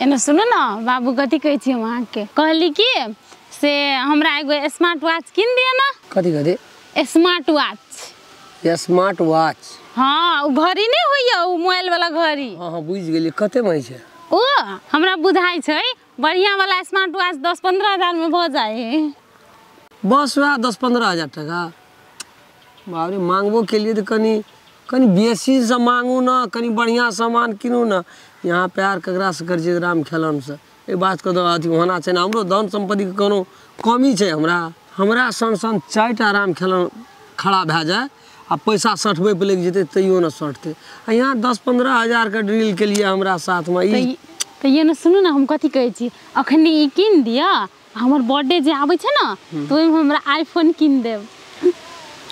एने सुनू न बाबू कथी कहै छी हम अहाँके कहली कि से हमरा एगो स्मार्ट वॉच किन दिअ न। कथी कथी? Smart watch. Smart watch? हाँ, उ घड़ी नहीं होइया उ मोबाइल वाला घड़ी। हाँ हाँ बुझि गेलियै। कते मे छै? ओ हमरा बुझाइ छै बढ़िया वाला स्मार्ट वॉच 10-15 हजार में भ जाए है। बस वएह 10-15 हजार टका? बाप रे, मांगबो के लिए तऽ कनी कनी बेसी से मांगू न, कनी बढ़िया सामान किनू न। यहाँ प्यार ककरा से करै छियै? राम खेलन से। एहि बात के तऽ अथी होना छै ने, हमरो धन सम्पत्ति के कोनो कमी छै? हमरा हमरा सन सन 4टा राम खेलन खड़ा भए जाए आ पैसा सठबै पर लागि जेतै तैयो न सठतै। आ यहाँ 10-15 हजार के ड्रिल के लिए हमरा साथ में ई तऽ ये न सुनू न हम कथी कहै छी, अखनी ई कीन दिअ, हमर बर्थडे जे आबै छै न तऽ ओहिमे हमरा आईफोन कीन देब।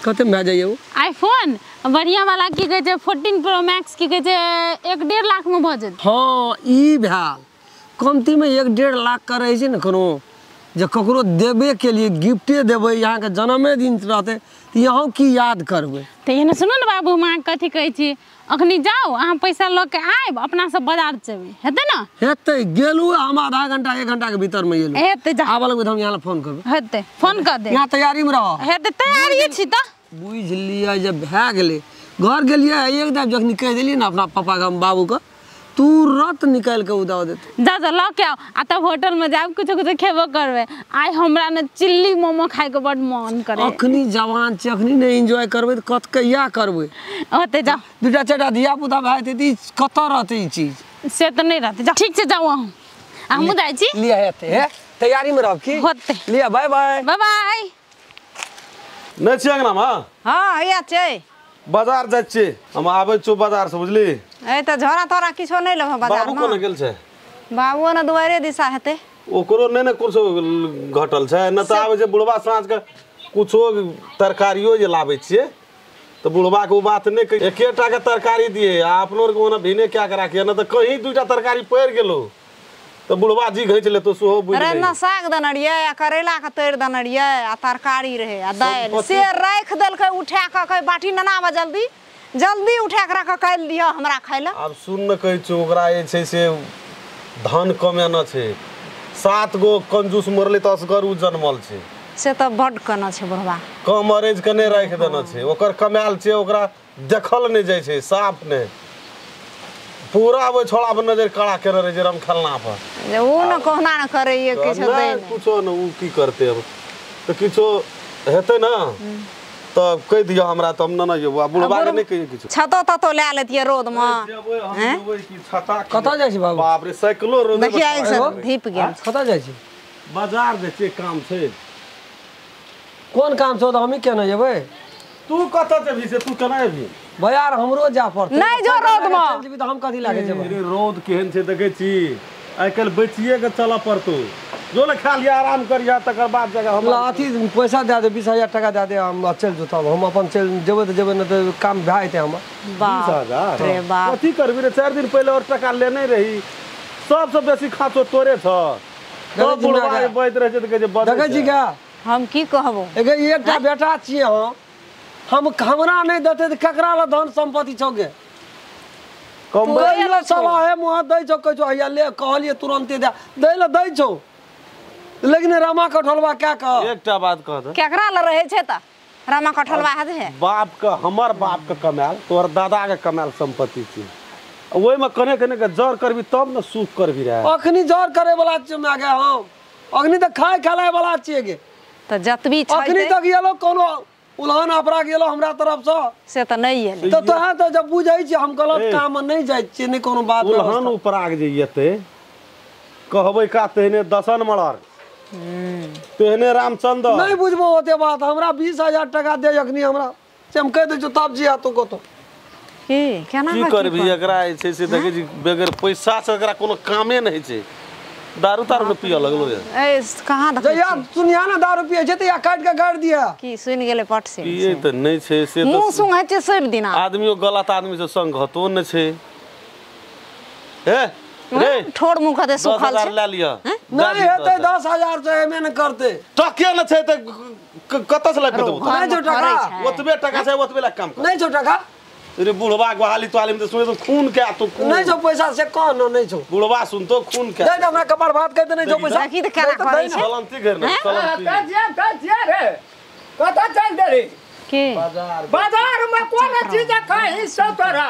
कते मे भए जाइए ओ आईफोन? बढ़िया वाला की कहै छै 14 Pro Max की कहै छै 1-1.5 लाख में भऽ जेतै। हाँ ई भेल कमती में 1-1.5 लाख के रहै छै ने, कोनो जे ककरो देबे के लिए गिफ्टे देबै, यहाँ के जन्मे दिन रहतै तऽ यहाँ की याद करबै। तऽ एहन सुनू ने बाबू हम अहाँके कथी कहै छी, अखनी जाउ अहाँ पैसा लऽ के आयब, अपना सब बाजार जेबै, हेतै ने? हेतै। गेलू हम आधा घंटा 1 घंटा के भीतर में एलू। हेतै, जाउ। आबऽ लगबै तऽ हम यहाँ फोन करबै। हेतै, फोन कऽ देब। यहाँ तैयारी में रह। हेतै, तैयारी छी तऽ। बुझि लिअ जे भए गेलै। घर गेलियै एकदम जखनी कहि देलियै ने अपना पापाके हम बाबूके, तुरंत निकालि के दऽ देतै। जा जा लऽ के आउ आ तब होटल में जायब, कुछो कुछो खेबो करबै। आइ हमरा ने चिल्ली मोमो खाइके बड मन करे। अखनी जवान छी, अखनी नहि एंजॉय करबै तऽ कत कहिया करबै? ओतै जाउ। 2-4टा धिया पुता भए जेतै तऽ ई कतऽ रहतै ई चीज? से तऽ नहि रहतै। जाउ ठीक छै, जाउ अहूँ, हमहूँ जाइ छी। लिअ हेतै, हे तैयारी में रहब की? होतै। लिअ, बाय बाय। बाय बाय। नहि छियै अंगनामे? हाँ हैया छै। बाजार जाइ छियै हम, आबै छियौ बाजार से, बुझली? ए तऽ झोरा तोरा किछो नहि लेबह बाजार बाबू में? कोना गेल छै? बाबुओ ने दुआरे दिशा हेतै। ओकरो नहि ने कुछो घटल छै, नहि तऽ आबै छै बुढ़बा साँझ के कुछो तरकारियो जे लाबै छियै तऽ बुढ़बा के ओ बात नहि कहि, एकेटा के तरकारी दिए आ अपनो आरके ओना भिने कए के राखिए, नहि तऽ कहीं 2टा तरकारी पड़ि गेलो तऽ बुढ़बा जी घींच लेतो, सेहो बुझि अरे लही। ना साग देने रहियै आ करैला के तोड़ि देने रहियै आ तरकारी रहै आ दालि, से राखि देलकै उठा कऽ, कहै बाटी ननाबऽ जल्दी जल्दी, उठा कऽ राख, काल्हि दिहऽ हमरा खाइ लए। आब सुन न कहै छियौ, ओकरा जे छै से धन कमेना छै, 7 गो कंजूस मरलै तऽ असगर उ जनमल छै। से तऽ बड कना छै बुढ़बा, कम अरेज के नहि राखि देना छै, ओकर कमायल छै, ओकरा देखल नहि जाइ छै साफ नहि, पूरा ओहि छोड़ा पर नजर कड़ा केने रहै छै रमखेलना पर। जे उ ने कहुना ने करैये किछो दै नहि कुछो ने, उ की करतै अब तऽ किछो हेतै ने तऽ कहि दिअ हमरा, तऽ हम ने जेबो। आ बुढ़बा के नहि कहियै किछो। छतो ततो लए लेतियै रौद मे। कतऽ जाइ छी बाबू? बाप रे, साइकिलो रौद में। देखियै आगि से धीप गेल। कतऽ जाइ छी? बाजार जाइ छियै, काम छै। कोन काम छौ तऽ हमही केना जेबै? तू कतऽ जेबही से, तू केना एबही? बाजार हमरो जाय पड़तै। नहि जो रौद मे। चलि जेबही तऽ हम कथी लए के जेबै? अरे रौद केहन छै देखै छी, आइ काल्हि बचिए के चलऽ पड़तौ। जो ने खा लिअ, आराम करिह, तकर बाद जगह हम अथी पैसा दए दे, 20 हजार टका दए दे, हम चलि जेतौ। हम अपन चलि जेबै तऽ जेबै, नहि तऽ काम भए जेतै हमर। 20 हजार कथी करबी रे? 4 दिन पहिले और टका लेने रही, सबसँ बेसी खाँचो तोरे छ। देखै छी क्या हम की कहबो? एकटा बेटा छियै हम, हमरा नहि देतै तऽ ककरा लए धन सम्पत्ति छौ गे? सलाहे मुँह दै छौ, कहै छौ हैया ले, कहलियै तुरन्ते दए दै लए दै छौ, लेकिन रामा कठोलबा क्या कह? एकटा बात कह दे, केकरा लए रहै छै तऽ रामा कठोलबा हेतै? बाप के, हमर बाप के कमायल, तोहर दादा के कमायल सम्पत्ति छी, ओहिमे कने कने के जर करबी तब ने सुख करबी रे। अखनी जर करे वाला छियै माय गे हम, अखनी तऽ खाय खेलाय वाला छियै गे। तऽ जतबी छै अखनी तक गेलो कोनो उल्हन अपरा गेलो हमरा तरफ से से तऽ नहि एलै। तऽ तोरा तऽ जब बुझै छी हम गलत काम मे नहि जाइ छियै, नहि कोनो बात। उल्हन उपराग जे एतै कहबै का तेहने दसन मरर तेहने रामचंद्र। नहीं बुझबो ओते बात, हमरा 20,000 टका दे अखनी हमरा, से हम कहि दै छियौ तब जिया तू कतौ। की केना की करबी एकरा जे छै से देखै छी बगैर पैसा से एकरा कोनो कामे नहि छै। दारू तारू ने पिय लगलो रे। ए कहां देखै जहिया सुनिया ने दारू पियै छै तहिया काटि के गाड़ि दिया। की सुनि गेलै पट से? पियै तऽ नहि छै से मुँह सुंघै छै सब दिना। आदमियो गलत आदमी से संगतो नहि छै। ए रे ठोर मुँह कते सुखल छै। 10,000 लए लिअ। नहि हेतै 10,000 से एमे ने करतै। टके ने छै तऽ कतऽ से लाबि के देबौ? नहि छौ टका। ओतबे टका छै ओतबे लए काम कर। नहि छौ टका। रे बुढ़वा गोहाली तोहाली में तो सुने तो खून के तो खून नहीं छौ पैसा से कह न नहीं छौ बुढ़वा सुन तो खून के नहीं हमरा कपार भात कहते नहीं छौ पैसा देखी त केना करै छै चलंती घर न चलंती का जिया रे कत चल दे के बाजार बाजार में कोन चीज खाई सो तोरा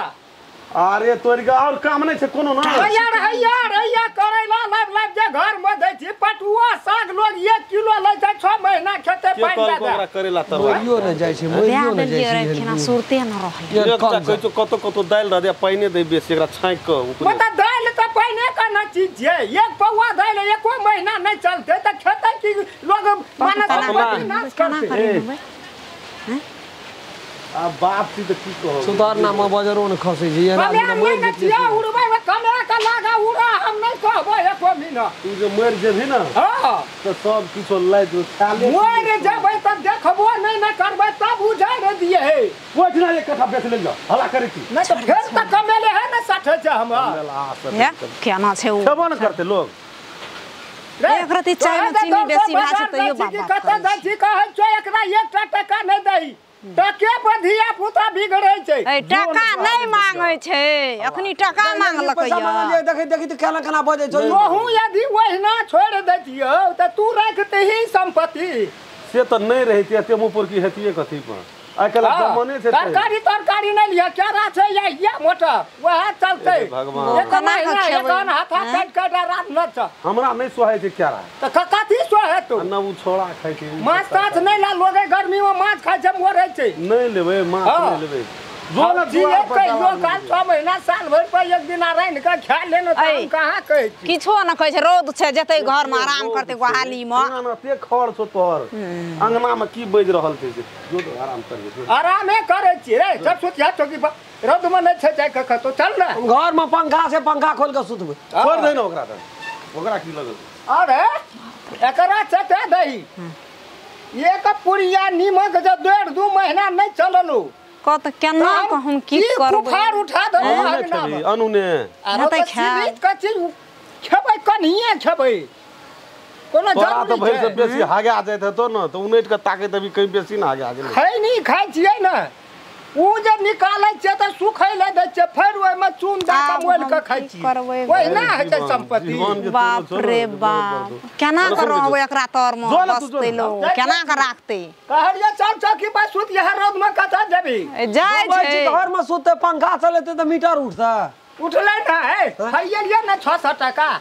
अरे तोरी के और काम नहीं छै कोनो ना यार यार हैया करैला लाब लाब जे घर में दै छी पटुआ साग लोग 1 किलो लै छै 6 महीना खेते के पानि कहलको दे ओकरा करेला तरवा मरियो न जाइ छै दए मरियो न देलियै जाइ रे छै खेना सुरते न रहलै यार एकटा कम कहै छौ कतो कतो दालि दऽ दे पानि दे बेसी एकरा छाँकि कऽ ऊपरे मतलब दालि तऽ पानि के न चीज छै एक पौआ दालि एको महीना नहीं चलते तऽ खेते की लोग माने संपत्ति नाश केना करते करै होबै आ बाप छी तऽ की कहब सुधारना में बजरो न खसै छै एहन आदमी कमे तऽ मरि नहि जेतै छियै उड़बै में कमे के लागा उड़ा हम नहीं कहबै एको महीना तू जे मरि जेबही न हां तऽ सब किछो लाइ दो खाले मरि जेबै तब देखबो नहीं न करबै तब उजाड़ि दिए हे ओहिठिना एक कट्ठा बेच लेल जाओ हला करै की नहीं तऽ फेर तऽ कमेले है ने 60 छै हमरा हे केना छै ओ खेबो न करतै लोग रे, एक रत्ती चाय में चीनी बेसी भए छै तैयो बाप बाप कतऽ करै जाइ छी कहै छौ एकरा एकटा टका नहि दही टके पर धिया पुता बिगड़ै छै ए टका नहि मांगै छै अखनी टका मांगलकै पैसा मांगलियै देखै देखी तऽ केना केना बजै छौ ओहू यदि ओहिना छोड़ि दैतियौ तऽ तू रखतही संपत्ति से तऽ नहि रहितियै एते मुँह पर की हेतियै कथी पर आइ काल्हि जमाने छै तरकारी तरकारी नहि लिअ केरा छै या या मोटर वएह चलतै हे भगवान। एक महीना एखन हाथा काटि काटि रात न छ हमरा नहि सोहाइ छै केरा तऽ कथी सोहेतौ आ न उ छोड़ा खाइ छै माछ ताछ नहि ला लोगे गर्मी में माछ खाइ छै मरै छै नहि लेबै माछ हाँ। नहि लेबै जो न जी दुआर पर कहियो दलान काल 6 महीना साल भरि पर एक दिन रान्हि कऽ खा लेने तऽ ऐ। हम कहाँ कहै छी किछो न कहै छै रौद छै जेतै घर में आराम करतै गोहाली में अंगना में एते खर छौ तोहर अंगना में की बाजि रहल छै से जो तो आराम करियै जो। आरामे करै छी रे सब सुतिया चौकी पर रौद में नहि छै जाइ कऽ कतौ चल ने घर में पंखा से पंखा खोल के सुतबै छोड़ि दही ने ओकरा तऽ ओकरा की लगल अरे एकरा चटा दही एक पुड़िया नीमक जे 1.5-2 महीना नहि चललो कत केना कऽ हम की करबै बुखार उठा देबो अनूने अंगना खेबही में। अनूने आरो नहि तऽ तऽ खायब। सीमित के चीज खेबै कनिये खेबै कोनो तोरा तऽ जरूरी भरि से छै बेसी हागा जाइत हेतौ ने तऽ उनटि कऽ ताकैत अभी कहीं बेसी ने हागा गेलै खैनी खाइ छियै ने उ जे निकालै छियै तऽ सुखै लए दै छियै फेर ओहिमे चून दए कऽ आब मोलि कऽ हम खाइ की छियै करबै? ओहिना होइ छै संपत्ति जीवन जे तोरो बाप छौ ने, रे से बहुत बाप बड़ केना चलो कऽ सुन रहबै एकरा तर में जो ना तू, जो बसतै ना। लोग केना कऽ राखतै कहलियै चल चौकी पर सुत यहाँ रौद में कतऽ जेबही ए, जाइ छै घर में सुतते पंखा चलेतै तऽ मीटर उठतै उठलै ने है खाइए ने 600 टका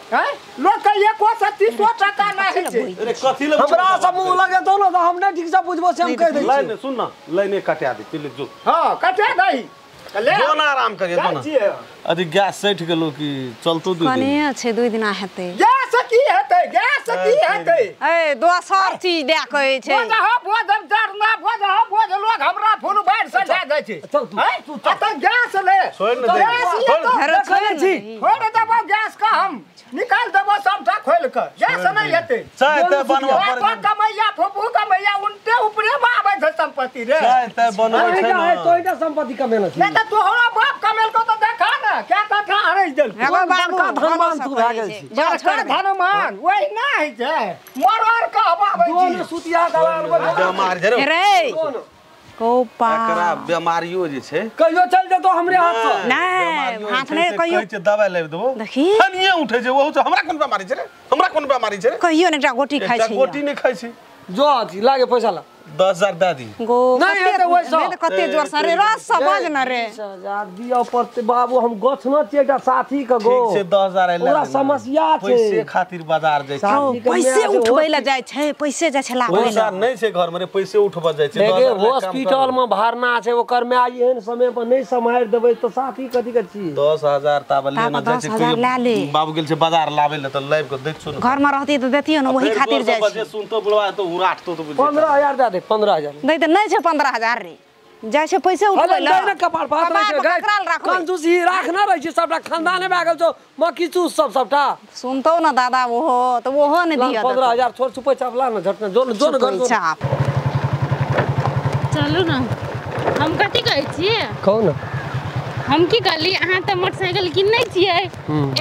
हैं लोग के 130 टका नहि होइ छै अरे कथी लए हमरा से मुँह लगेतौ ने तऽ हम नहि ठीक से बुझबो से हम कहि दै छी लाइन सुन ना लाइने कटा दे चल जो हाँ कटे दही तऽ ले जो ना आराम करिए जो जाइ ना छियै अथी गैस सठि गेलो कि चलतो दू दिन कनिये छै 2 दिना हेतै गैस की हेतै गैस की हेतै ए दोसर चीज दए कहै छै बोझ हो बोझ डरना बोझ हो बोझ लोग हमरा फूल बाढ़ से लए जाइ छै चल तू, हैं? आ तऽ गैस ले छोड़ि ने दे। गैस ये छोड़ि। तो घर छोड़ि ने छी। दही। छोड़ि देबो गैस के हम निकाल देबो सबटा खोलि कऽ गैस नहि हेतै चाय ताय बनबऽ बापो पड़ै कमैया फूफू कमैया उनटे उपरे मे आबै छै संपत्ति रे चाय ताय बनबै छै ने तोहिटा संपत्ति कमेने छी नहि तऽ तोहरो बाप कमेलको तऽ देखा ने क्या कथा हरैज देलको एगो बाबू बड़का धनवान घरो तू सँ भए गेल कहै छी। छै। जा बड़का छोड़ि दे। धनमान वही ना होइ छै मरड़ कहबाबै जो छी ने सुतिया दलान पर बेमार छै रे रे कोपा एकरा बेमारियो जे छै कहियो चल जेतौ हमरे हाथ से नहि बेमारियो हाथ जे नहि छै से कहियो कहै छै दवाइ लाबि देबो देखी फनिये उठै छै ओहू से हमरा कोन बेमारी छै रे हमरा कोन बेमारी छै रे कहियो ने एकटा गोटी खाइ एकटा छै गोटी नहि खाइ छै जो अथी लागे पैसा ला 10,000 दए दी गो नहि कते हेतै ओहिसँ। नहि तऽ कते जोर से रे रस से बज न रे 20,000 दिअ पड़तै बाबू हम गछना छियै एकटा साथी के गो ठीक छै 10,000 आइ ओकरा समस्या छै पैसे खातिर बाजार जाइ छै साथी के पैसे माय छै, उठबै लए जाइ छै पैसे जाइ छै लाबै पैसा लए नहि छै घर में रे पैसे उठबऽ जाइ छै देखे 10,000 लए काम हॉस्पिटल में भरना छै ओकर माय एहन समय पर नहि सम्हारि देबै तऽ साथी कथी के छी 10,000 ताबे लेना ताबे जाइ छै 10,000 लए ले। कहियो बाबू गेल छै बाजार लाबै लए तऽ लाबि कऽ दै छौ ने घर में रहती तऽ देतियो ने वही फेर खातिर जोर से जाइ छै बजे सुनतो बुढ़वा तो उराटतो तो बुझे 15,000 दए दे 15,000 नहि तऽ नहि छै 15,000 रे जाइ छै पैसे उठबै अरे लए नहि ने कपार पात रहै छै कपार पर ककरा लए राखबै कंजूसी राख ना रहै छै सबटा खानदाने भए गेल छौ मक्खी चूस सब सबटा सुनतौ ने दादा ओहो तऽ ओहो ने दिअ 15,000 छोड़ छुपै चाप ला ने झट ने जो जो ने घर जो ने। चाप चलू ने हम कथी कहै छियै कहू ने हम की कहली अहाँ त मोटरसाइकिल किनै छियै,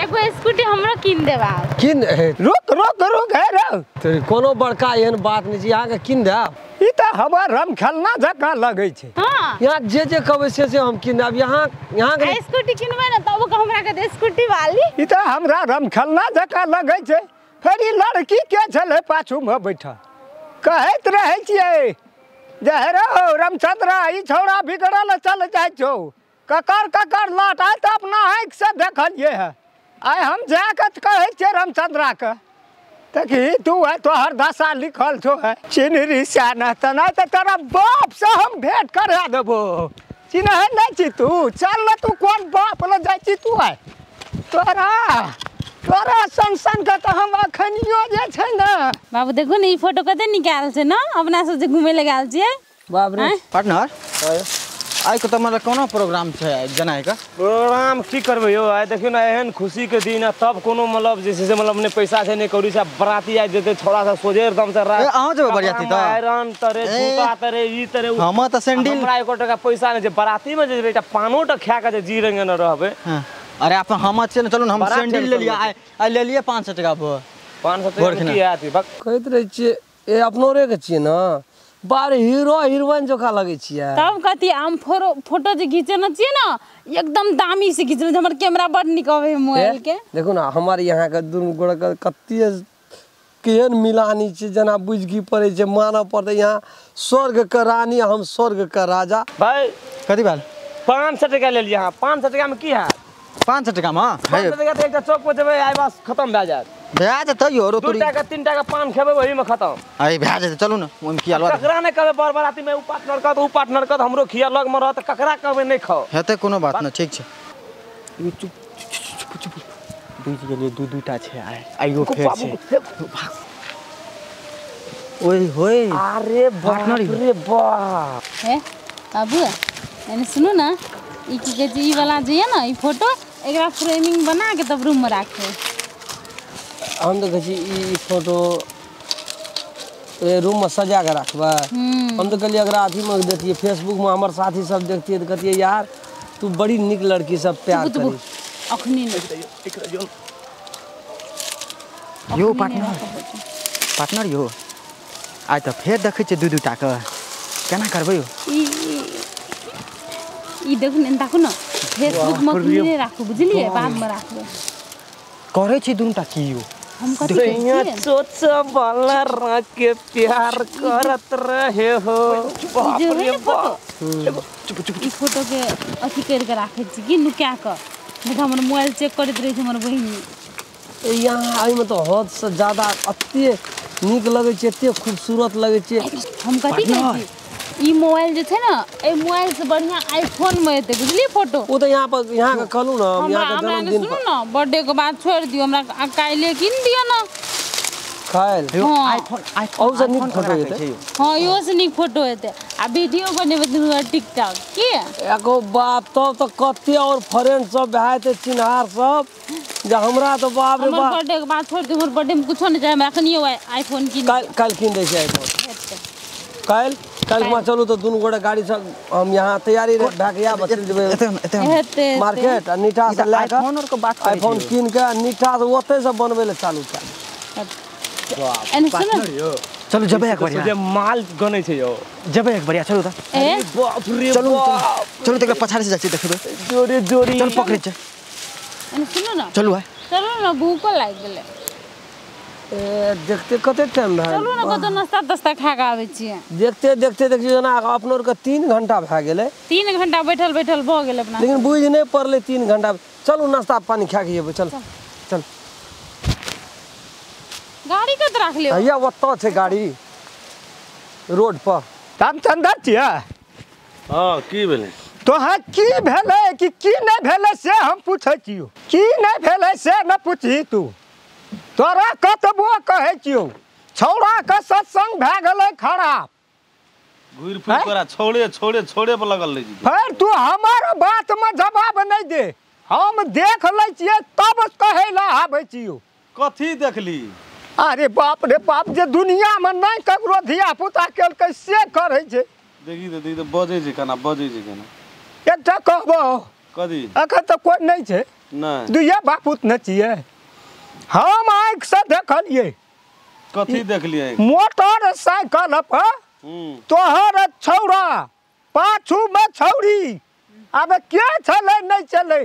एगो स्कूटी हमरो किन देब आब। किन रुक रुक रुक हे रे, तो कोनो बड़का एहन बात नहीं छै, अहाँ के किन देब। ई त हमर रम खेलना जकाँ लगै छै। हां यहाँ जे जे कहबै से से हम किन देब। यहाँ यहाँ के स्कूटी किनबै ने तब हमरा के स्कूटी वाली। ई त हमरा रम खेलना जकाँ लगै छै। फेर ई लड़की के छलै पाछू में बैठल, कहैत रहै छियै जे हे रौ रामचंद्र ई छौड़ा बिगड़ल चल जाइ छौ, ककर ककर लाट। आइ तऽ अपना आँखिसँ देखलियै है। आइ हम जाकऽ कहै छियै रामचंद्राके देखी तू है तोहर दशा लिखल छौ है चिन्हरी सियाना तऽ नहि तऽ तोरा बापसँ हम भेंट करा देबो। चिन्है नहि छी तू, चल ने तू कोन बाप लग जाइ छी तू। आइ तोरा तोरा सन सन के तऽ हम अखनियो जे छै ने। बाबू देखू ने ई फोटो कते निकाल छै ने, अपना सब जे घुमै लए गेल छियै। बाप रे पार्टनर, आइ के तऽ मतलब कोनो प्रोग्राम छै जनाय के? प्रोग्राम की करबै यौ, आइ देखियौ ने एहन खुशी के दिन आ तब कोनो मतलब जे छै से मतलब नहि पैसा छै नहि कौड़ी छै, बराती आइ जेतै छौड़ा सब सोझे एकदम से रात। अहाँ जेबै बरियाती तऽ? आयरन तरे जूता तरे ई तरे हम तऽ सैंडल। हमरा एको टका पैसा नहि छै, बराती में जे जेबै एकटा पानो टा खा के जे जी रंगे न रहबै। अरे अपन हम छियै ने, चलू ने हम सैंडल लेलियै आइ, आइ लेलियै 500 टका पर। 500 टका की हैत? कहैत रहै छियै ए अपनो रे के छियै ने, बार हीरो हीरोइन जकाँ लगै छियै। तब कथी हम फोटो जे घिचेने छियै ने एकदम दामी से घिचने, हमर कैमरा बड नीक अबै है मोबाइल के। देखू ने हमर यहाँ के दुनू गोड़ा के कते केहन मिलानी छै, जेना बुझि पड़ै छै मानऽ पड़तै। यहाँ स्वर्ग के रानी हम स्वर्ग के राजा। भाई कथी भेल? 500 टका लेलियै अहाँ, 500 टका में की हैत? 500 टका में 500 टका तऽ एकटा चौक पर जेबै आइ बस खतम भए जायत। भए जेतै यौ, 2 टाका 3 टाका पान खेबै ओही में खतम। अरे भए जेतै, चलू ने ओहिमे की अलवा। ककरा नहि कहबै बर बराती में उ पार्टनर कहत उ पार्टनर कहत हमरो खिया लग में रहत, ककरा कहबै नहि खाओ। हेतै कोनो बात नहि, ठीक छै। चुप चुप चुप बुझि गेलियै, दू दूटा छै आइ, आइयो फेर छै। ओए होए अरे पार्टनर रे बाप। हे बाबू एने सुनू ने, ई की कहै छै ई वाला जे ये ने ई फोटो एकरा फ्रेमिंग बना के तब रूम में राखबै। हम तऽ कहै छी ई फोटो रूम में सजा के राखबै। हम तऽ कहलियै अगर अथी में देखिए फेसबुक में हमर साथी सब देखतियै तऽ कहतियै यार तू बड़ी नीक लड़की सब प्यार करी। अखनी यो पार्टनर, पार्टनर यो आइ तऽ फेर देखै छियै दू दूटा के, केना करबै यौ? ई देखू ने देखू ने फेसबुक में नहि राखू बुझलियै, बाद में राखबै। करै छी दुनूटा की यौ? हम कथी कहै छियै? सोच वाला रख के प्यार करत रहे हो। बाप रे बाप, चुप चुप ई फोटो के अथी कर के राखै छी कि नुका के, नहीं हमर मोबाइल चेक करैत रहै छै हमर बहिनी। यहाँ एहिमे तऽ हद से ज्यादा एते नीक लगै छै, एते खूबसूरत लगै छै। हम कथी कहै छी ई मोबाइल जे छै ने एहि मोबाइल से बढ़िया आईफोन में एतै बुझलियै फोटो। ओ तऽ यहाँ पर यहाँ के कहलहुँ ने हम यहाँ के जन्मदिन सुनू ने बर्थडे के बाद छोड़ि दियौ हमरा, काल्हि कीन दियौ ने। काल्हि आईफोन आईफोन से नीक फोटो एतै। हां इहो से नीक फोटो एतै आ वीडियो बनेबै दुनू टिकटॉक की। एगो बाप तब तऽ कते और फ्रेंड सब भए जेतै चिन्हार सब जे हमरा तऽ बाप रे बाप। हमर बर्थडे के बाद छोड़ि दियौ, हमर बर्थडे में कुछो नहि चाही हमरा, अखनियो आईफोन कीन। काल्हि कीन दै छै आईफोन। काल्हि काल्हि वहाँ चलू तऽ दुनू गोटा गाड़ी से हम यहाँ तैयारी भए के आब चलि जेबै मार्केट आ नीटा से लए कऽ आईफोन कीन के नीटा से ओतै से बनबै लए चालू कए देब। चलू जेबै एक बढ़िया जे माल गनै छै यौ, जेबै एक बढ़िया। चलू तऽ बाप रे चलू चलू तऽ पछाड़ी से जाइ छी देखबै जोरी जोरी। चल पकड़ै छै। सुनू ने चलू आइ, चलू ने भूखो लागि गेलै। ए देखते कते टाइम भए गेल? चलू ने कतौ नाश्ता तास्ता खा के आबै छियै। देखते देखते देखियौ जेना अपनो आरके 3 घंटा भए गेलै। 3 घंटा बैठल बैठल भऽ गेल अपना, लेकिन बुझि नहि पड़लै 3 घंटा। चलू नाश्ता पानी खा के जेबै। चल चल गाड़ी कत राख लियौ? भैया ओतऽ छै गाड़ी रोड पर। रामचंद्र छियै? हँ की भेलै? तोहर की भेलै कि की नहि भेलै से हम पूछै छियौ, की नहि भेलै से न पूछही तू। तोरा कतबो कहै छियौ छौड़ाके सत्संग भए गेलै खराब, घुरि फिर तोरा छोड़े छोड़े छोड़े पर लगल रहै छै। फेर तू हमर बातमे जवाब नहि दे, हम देख लै छियै तब कहै लए आबै छियौ। कथी देखली? अरे बाप रे बाप, जे दुनियामे नहि ककरो धिया पुता केलकै से करै छै। देखी तऽ देखी तऽ बजै छै केना, बजै छै केना। एकटा कहबो, कथी अखन तऽ कोइ नहि छै नहि दुइये बापूत ने छियै हम आँखिसँ देखलियै कथी देखलियै मोटर साइकिल पर तोहर छौड़ा पाछूमे छौड़ी आब के छलै नहि छलै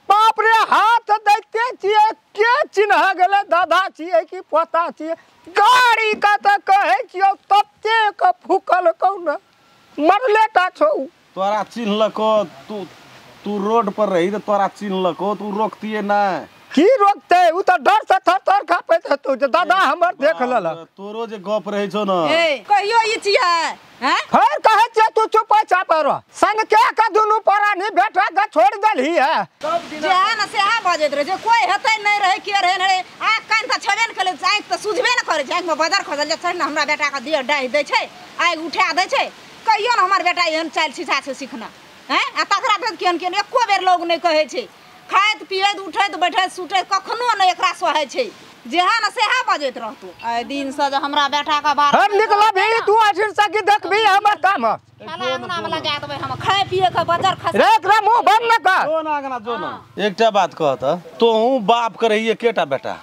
बाप रे हाथ दैते छियै के चिन्ह गेलै दादा छियै कि पोता छियै गाड़ी का तऽ कहै छियौ ततेक फूकल कौ ने मरले टा छौ तोरा चिन्हलको तू तू रोड पर रही तऽ तोरा चिन्हलको तू रोकतियै नहि की रोकतै उ तऽ डर से थर थर काँपैत हेतौ जे दादा हमर देख लेलक तोरो जे गप रहै छौ ने ए कहियो ई छियै हैं फेर कहै छियै तू चुप चाप रह संग के के दुनू प्राणी बेटा के छोड़ देलही है जे है ने सेहा बजैत रहै छै कोइ हेतै नहि रहै के रहै नहि रहै आँखि कान तऽ छेबे ने करै आँखि तऽ सुझबे ने करै छै आँखिमे बजर खसल जे छै ने हमरा बेटाके दिअ डाहि दै छै आगि उठा दै छै कहियो ने हमर बेटा एहन चालि छिछा छै सिखना हैं आ तकरा बाद केहन केहन एको बेर लोग नहि कहै छै खाइत पियैत उठैत बैठैत सुतैत कखनो नहि एकरा सहै छै जेहा ने सेहा बजैत रहतौ एहि दिनसँ जे हमरा बेटाके बार हर निकलबही तू आखिर से की देखबही हमर काम अंगनामे लगा देबै हम खाय पिए के बजर खसा रे एकरा मुँह बंद न कर जो ना आगना जो ना एकटा बात कह तऽ तोहूँ बाप के रही एकेटा बेटा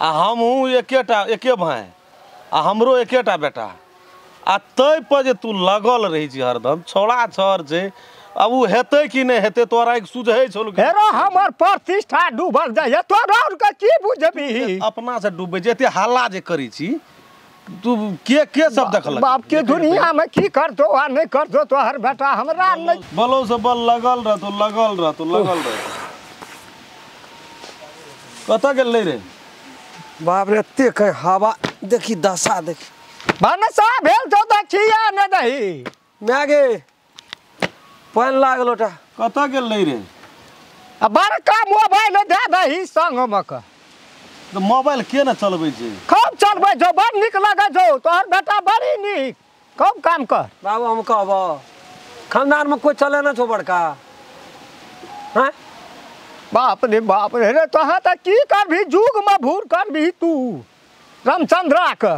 आ हमहूँ एकेटा एके भाय आ हमरो एकेटा बेटा आ तै पर जे तू लगल रहै छी हरदम छौड़ा छर छै अब उ हेतै कि नहि हेतै तोरा एक सुझै छौ हेरो हमर प्रतिष्ठा डूबल जाइए तोरा के की बुझबही अपना से डूबै छै एते हल्ला जे करै छी तू के के सब देखलक बाप के दुनिया में की करतो आ नहि करतो तोहर बेटा हमरा नहि बलो से बल लगल रहतो लगल रहतो लगल रहतो कतऽ गेलै रे बाप रे एतेक हवा देखी दशा देखी भनसा भेल छौ तऽ खिया नहि दही माय गे पानि लागल ओटा कतऽ गेलै रे आ बड़का मोबाइल दए दही संगमे के तऽ मोबाइल के ने चलबै छै खूब चलबै छौ बड़ नीक लगै छौ तोहर बेटा बड़ी नीक खूब काम कर बाबू हम कहबो खानदानमे कोइ चले ना छौ बड़का हैं बाप रे बाप रे रे तोहाँ तऽ की करबही जुगमे भूर करबही तू रामचंद्रा के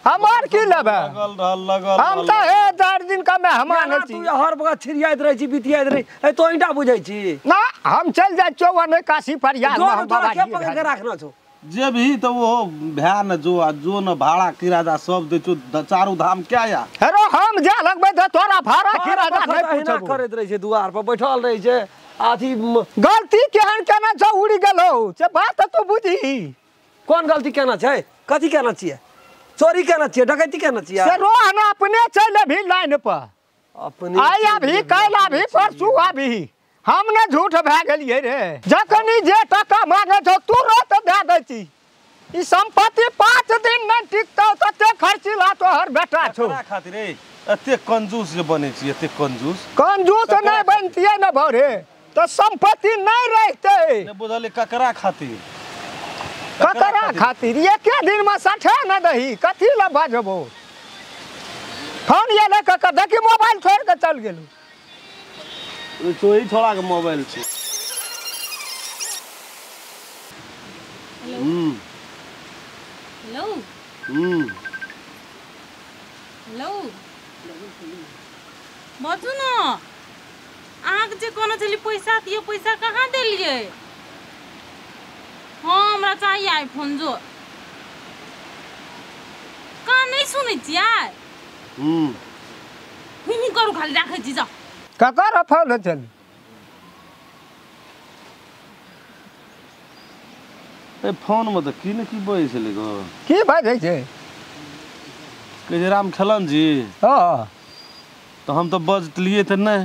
हमार की लेबै लगल रहल लगल हम तऽ हे 4 दिन का मेहमान केना छी तू हर बगल छिड़ियाइत रहै छी बितियाइत रहै ए तो ईंटा बुझै छी ना हम चलि जाइ छियौ आ नहि काशी प्रयाग जो मे हम तोरा के बाबाजी पकड़ के राखना छौ जे भी तऽ ओहो भए ने जो आ जो ने भाड़ा किराया सब दै छौ चारू धाम क्या या हेरो हम जा लगबै तऽ तोरा भाड़ा किराया नहि अहिना पूछबौ करैत रहै छै दुआर पर बैठल रहै छै अथी गलती केहन केना छौ उड़ि गेलौ से बात तऽ तू बुझही कोन गलती केना छै कथी केना छियै चोरी केना छियै डकैती केना छियै से रोहन अपने चलि अभी लाइन पर अपने आइ अभी काल्हि अभी परसू अभी हम ने झूठ भए गेलियै रे जखनी जे टका मांगे छौ तुरत दए दै छी ई सम्पत्ति 5 दिन नहि टिकतौ तते खर्चीला तोहर बेटा छौ ककरा खातिर रे एते कंजूस जे बनै छी एते कंजूस कंजूस नहि बनतियै ने भौरे तऽ सम्पत्ति नहि रहितै नहि बुझलियै ककरा खातिर ककरा खातिर एके दिनमे सठे न दही कथी लए बजबो फोन एलै ककर देखी मोबाइल छोड़ि कऽ चलि गेलहुँ चोरी छोड़ा के मोबाइल छै हेलो हेलो हेलो बाजू ने अहाँके जे कहने छलियै पैसा दियौ पैसा कहाँ देलियै हाँ हमरा चाहिए आईफोन जो कहाँ नहि सुनै छियै हूँ हूँ करू खाली राखै छी जाउ ककर फोन छल ए फोन में तऽ की ने की बजै छलै गो की बाजै छै कहै छै राम खेलन जी हँ तऽ हम तऽ बजलियै तऽ नहि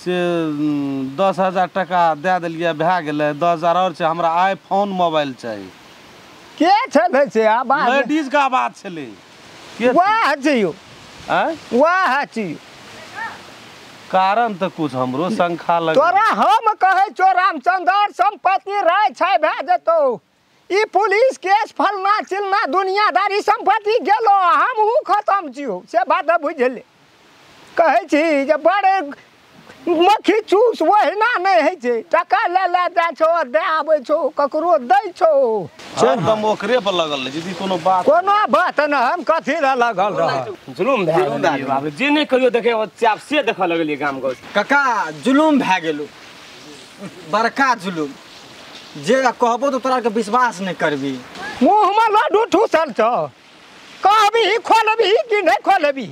से 10,000 टका दए देलियै भए गेलै 10,000 आओर छै हमरा आईफोन मोबाइल चाही के छलै से आवाज लेडीज के आवाज छलै के वाह छियौ आँय वाह छियौ कारण तऽ कुछ हमरो शंखा लग तोरा हम कहै छौ रामचंद्र सम्पत्ति राय छै भए जेतौ ई पुलिस केस फलना चिलना दुनियादारी सम्पत्ति गेलो हमहूँ खतम छियौ से बात बुझले कहै छी जे बड़े मक्खी चूस ओहिना नहि होइ छै। टका लए लए जाइ छौ दए आबै छौ, ककरो दै छौ। हरदम ओकरे पर लगल रहै दीदी, कोनो बात कोनो बात न, हम कथी लए लगल रह। जुलुम भए गेलै बाबू, जे नहि कहियो देखे चाप से देखऽ लगलियै गाम गाँव। काका जुलुम भए गेलो, बड़का जुलुम, जे कहबो तऽ तोरा के विश्वास नहि करबी। मुँहमे लड्डू ठूसल छौ, कहबी खोलबी कि नहि खोलबी?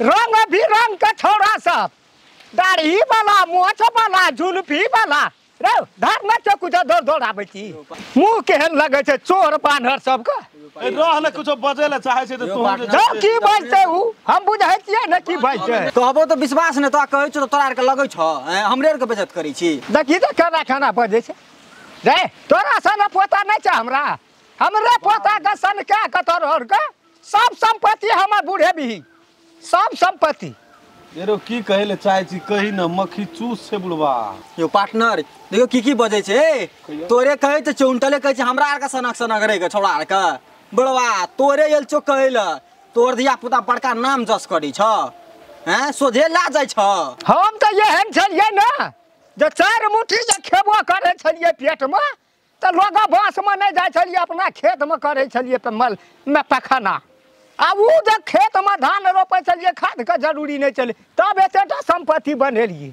रंग बिरंग के छौड़ा सब, दाढ़ी वाला, मोछ वाला, जुल्फी वाला, रे धर न छौ कुछो, दौड़ दौड़ आबै छी। मुँह केहन लगै छै चोर बानर सबके। रह ने कुछो बजै लए चाहै छै तऽ तू जाउ की बजतै उ, हम बुझै छियै ने की बजतै। कहबो तऽ विश्वास नहि, तोरा कहै छौ तऽ तोरा आरके लगै छौ हमरे आरके बेइज्जत करै छी। देखी तऽ केना खाना बजै छै रे। तोरा सन पोता नहि छै हमरा, हमरे पोता के सन कए के तोर के सब सम्पत्ति हमर बुढ़ेबी, सब सम्पत्ति। एरो की कहै ले चाहै छी कही न, मक्खी चूस छै बुढ़बा। यो पार्टनर देखियौ की की बजै छै। तोरे कहै छै चौंटले कहै छै हमरा आरके सनक सनक रे के छौड़ा आरके। बुढ़बा तोरे एल छौ कहै ले, तोर धिया पुता बड़का नाम जस करै छ, हैं सोझे ला जाइ छ। हम तऽ एहन छलियै ने जे 4 मुट्ठी जे खेबो करै छलियै पेटमे तऽ लोग बाँसमे नहि जाइ छलियै, अपना खेतमे करै छलियै मल मे पखाना। आ उ जे खेतमे धान रोपै छलियै, खादके जरूरी नहि छलै, तब एतेटा सम्पत्ति बनेलियै।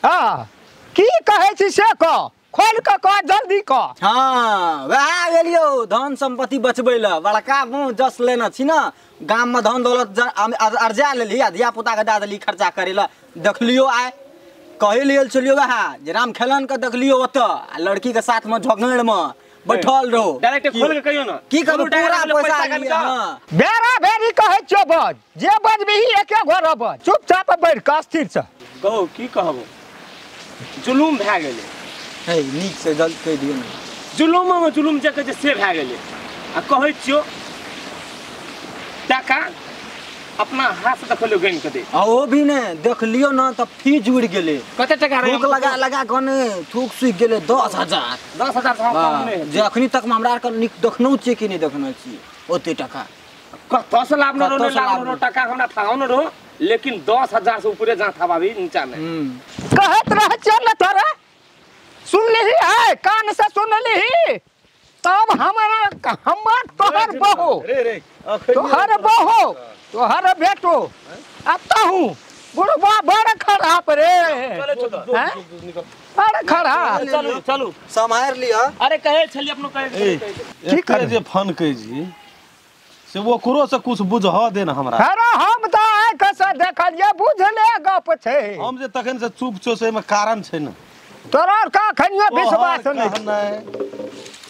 हँ की कहै छी से कह, खोलि कऽ कह, जल्दी कह। हाँ वएह गेलियौ धन सम्पत्ति बचबै लए, बड़का मुँह जस लेने छी ने, गाममे धन दौलत अर्जा लेली आ धिया पुताके दए देली खर्चा करै लए। देखलियौ आइ कहै लेल छलियौ वएह जे राम खेलनके देखलियौ ओतऽ आ लड़कीके साथमे झगड़मे बैठल रहो। डायरेक्ट खोल के कहियो ना की कहू, पूरा पैसा लिया। हां बेरा बेरी कहै छियौ बज, जे बजबिही एके घर बज, चुपचाप बैठ कऽ स्थिर से कहू। की कहबो, जुलुम भए गेलै। हे नीक से जल्द कहि दियौ ने। जुलुममे जुलुम जे कहै छै से भए गेलै। आ कहै छियौ टाका अपना हाथ से देखलियौ गनि के दे, आ ओ भी ने देखलियौ न तऽ फीज उड़ि गेलै। कते टका रहे? थूक लगा लगा कऽ ने थूक सुखि गेलै। 10,000 10,000 से कम नहि। जे अखनी तक हमरा आरके नीक देखनौ छियै कि नहि देखने छियै ओते टका कतऽ से लाभ न रहो, नहि लाभ न रहो, टका हमरा थाहो न रहो, लेकिन 10,000 से ऊपरे जहाँ था भाभी नीचा में कहत रह छियौ ने तोरा। सुनलिही है, कान से सुनलिही तब हमरा हमर तोहर बहू रे रे तोहर बहू तोहर बेटो आ तहू बुढ़बा बड़ खराब रे, बड़ खराब। चलू चलू सम्हारि लिअ। अरे कहै छलियै अपनो कहै की करे जे फन कहै छी से ओकरो से कुछ बुझह दे न हमरा। अरे हम तऽ आँखि से देखलियै, बुझले गप छै। हम जे तखन से चुप छौ से एहिमे कारण छै ने। तोरा आर के अखनियो विश्वास नहि।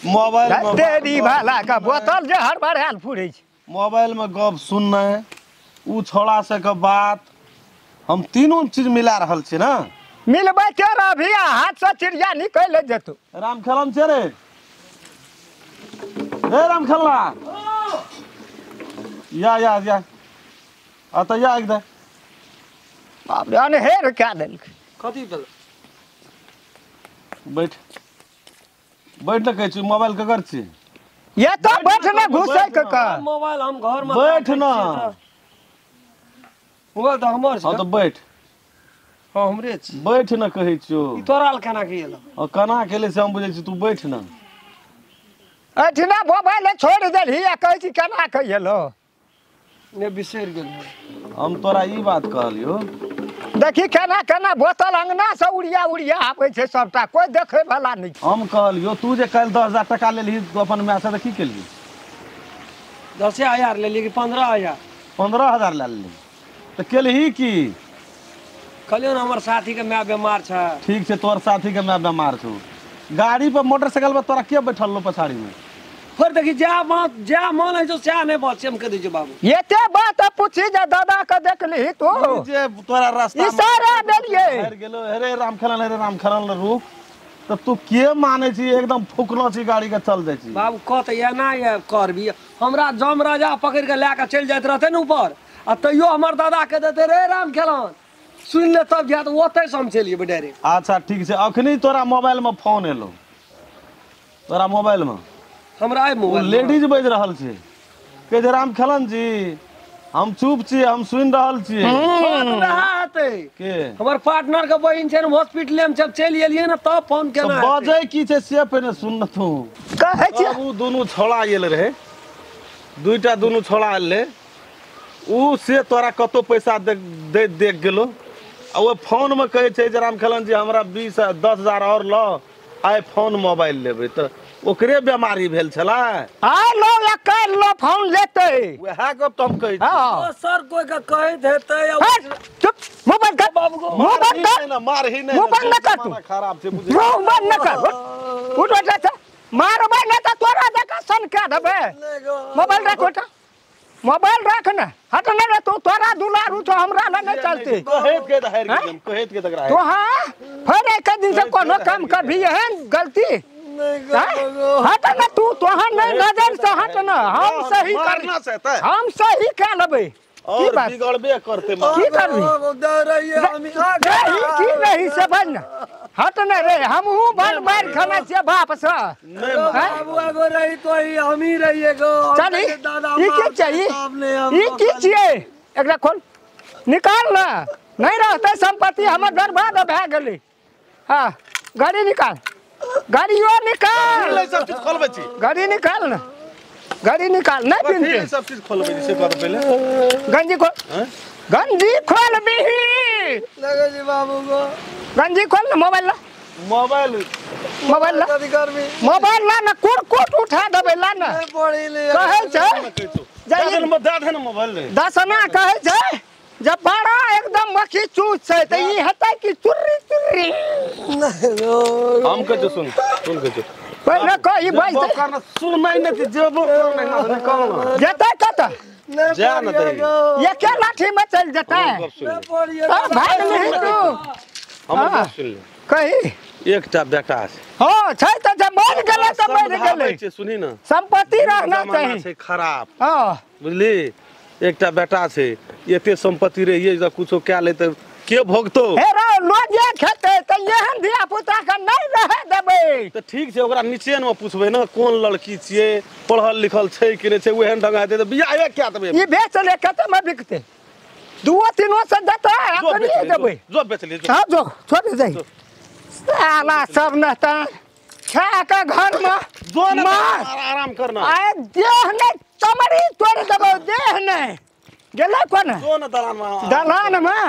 मोबाइल में तेरी भाला के बोतल जे हड़बड़ायल फुरै छै। मोबाइल में गप सुननाइ, उ छोड़ा से के बात, हम तीनों चीज मिला रहल छी ना। मिलबै के रभी हाथ से चिड़िया निकलि जेतौ। राम खेलन छै रे, रे राम खेलना या या या आ तऽ या एकदम। बाप रे अनहेर कए देलकै। कथी भेल? बैठ बैठ न कहै छी, मोबाइल ककर छी? ये तो बैठ न घुसै के कह। मोबाइल हम घर में बैठ न। मोबाइल तऽ हमर छै। हां तऽ बैठ। हां हमरे छी। बैठ न कहै छियौ। ई तोरा ल केना के एलौ? हां केना के एलै से हम बुझै छी, तू बैठ न। एठिना मोबाइल छोड़ि देलही आ कहै छी केना के एलौ? ने बिसरि गेल हम तोरा ई बात कहलियौ। देखी केना केना बोतल अंगना से उड़िया उड़िया आबै छै सबटा, कोइ देखै वाला नहि। हम कहलियौ तू जे काल्हि 10,000 टका लेलही तू अपन माय से तऽ की केलही? 10,000 लेलियै कि 15,000? 15,000 लए लेलही तऽ केलही की? कहलियौ ने हमर साथी के माय बेमार छै। ठीक छै, तोहर साथी के माय बेमार छौ। गाड़ी पर मोटरसाइकिल पर तोरा के बैठल लो पछाड़ी में? फिर देखी जा बात जा मन है जो सएह नहि बात छै, हम कह दै छियौ बाबू। एते बात पूछी जे दादा के देखलही तू जे तोरा रास्ता इशारा देलियै। हेर गेलो, अरे राम खेलन, अरे राम खेलन रुक, तऽ तू के मानै छी? एकदम फुकलो छी गाड़ी के चल जाइ छी। बाबू कह तऽ एना करबी, हमरा जम राजा पकड़ि के लए के चलि जाइत रहतै ने ऊपर, आ तैयो हमर दादा के देतै रे राम खेलन सुनि ले तब जायत, ओतै से हम चलि जेबै डायरेक्ट। अच्छा ठीक छै, अखनी तोरा मोबाइल में फोन एलो, तोरा मोबाइल में हमरा आइ मोबाइल लेडीज बाजि रहल छै, कहै छै राम खेलन जी हम चुप छी, हम सुनि रहल छी। के हमर पार्टनर के बहिन छै ने हॉस्पिटल में, जब चलि एलियै ने तब फोन केना बजै की छै से पहिने सुन तू। कहै छी उ दुनू छोड़ा आयल रहे, दुईटा दुनू छोड़ा आयल रहे, उ से तोरा कतो पैसा दे देख गेलो आ ओ फोन में कहै छै जे रामखेलन जी हमरा 20-10 हजार और ल आइ फोन मोबाइल लेबै, तऽ ओकरे बेमारी भेल छलै। आ लो या कर लो फोन लेतै, वएह गप तऽ हम कहै छी। हां सर कोई के कहैत हेतै। चुप, मुंह बंद कर, मुंह बंद कर, ना मारही नै, मुंह बंद कर, तू खराब छै बुझै, मुंह बंद न कर, उठ उठ, मारबै नै तऽ तोरा जकाँ सन कए देबै। मोबाइल राख, उठ मोबाइल राख ना, हट ना रे तू, तोरा दुलारू छौ, हमरा लग नहीं चलती। कहैत के तऽ हारि गेल, कहैत के तकरा तो हां फेर एक दिन से कोनो काम करभी एहन गलती हट ना तू, तोहर नहीं नजर से हट ना, हम सही करना से हम सही कह लेबै। और बिगड़बे करते की करबी की नहीं से बन हट ना रे, हमहू बन मार खाना छियै बाप से। नहीं बाबू आगो रही तो हम ही रहिए गो। चल ई की चाहिए, ई की छियै, एकरा खोल निकाल ना, नहीं रहते संपत्ति हमर बर्बाद भए गेलै। हां गाड़ी निकाल, गाड़ियो निकाल, सब चीज खोलबै छी, गाड़ी निकाल ना, गाड़ी निकाल नहीं पिनते सब चीज खोलबै छी से कर पहिले गंजी खोल, गंजी खोल बिही लगे जी बाबू को, गंजी खोल ना, मोबाइल ला, मोबाइल मोबाइल ला, मोबाइल ला ना, कुर कुट उठा देबै ला ना, कहै छै दे दे ना मोबाइल रे, दसना कहै छै जब बड़ा एकदम मक्खी चूस छै त ई हेतै कि चुर्री चुर्री। हम कहै छी सुन सुन कहै छी पहिले कही भाई करना सुन नहीं नहीं जेबो करना नहीं कहना जेतै कत जा न दे, एके लाठी में चल जेतै भाग नहीं तू। हमर गप सुन ले, कही एकटा बेटा छै। हां छै त जब मर गेलै त मर गेलै, सुनी ना संपत्ति रहना चाही छै खराब। हां बुझली, एकटा बेटा छै, एते संपत्ति रहिए जब कुछो कए ले त के भोगतो? हे रो लोजे खेतै त एहन धिया पुता के नहीं रहे देबै। त ठीक छै, ओकरा नीचे न पूछबै ना कोन लड़की छियै, पढ़ल लिखल छै कि नै छै, ओहन ढंग हेतै त बियाहे कए देबै। ई बेच ले कते में बिकतै, दुओ तीनो से देतै अपने देबै। जो बेच ले, हां जो छोड़ दे साला सब न त खा के घर में जो न आराम करना, आए देह नै चमड़ी तोड़ देबौ, देह नै गेलै कोन जो न दलान में, दलान में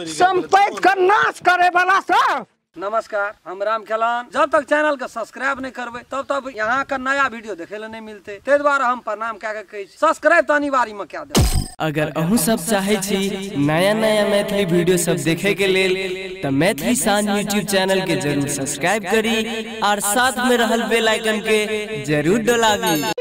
संपत्ति का नाश करे वाला सब। नमस्कार, हम राम खेलान। जब तक चैनल के सब्सक्राइब नहीं करबे तब तब यहाँ का नया वीडियो देखे ला नहीं मिलते, ते द्वारा हम प्रणाम कए के कहै छी सब्सक्राइब तो अनिवार्य में कए देब। अगर अहूँ सब चाहे छी नया नया मैथिली वीडियो सब देखे के लेल त मैथिली शान यूट्यूब चैनल के जरूर सब्सक्राइब करी और साथ में रहल बेल आइकन के जरूर दबावी।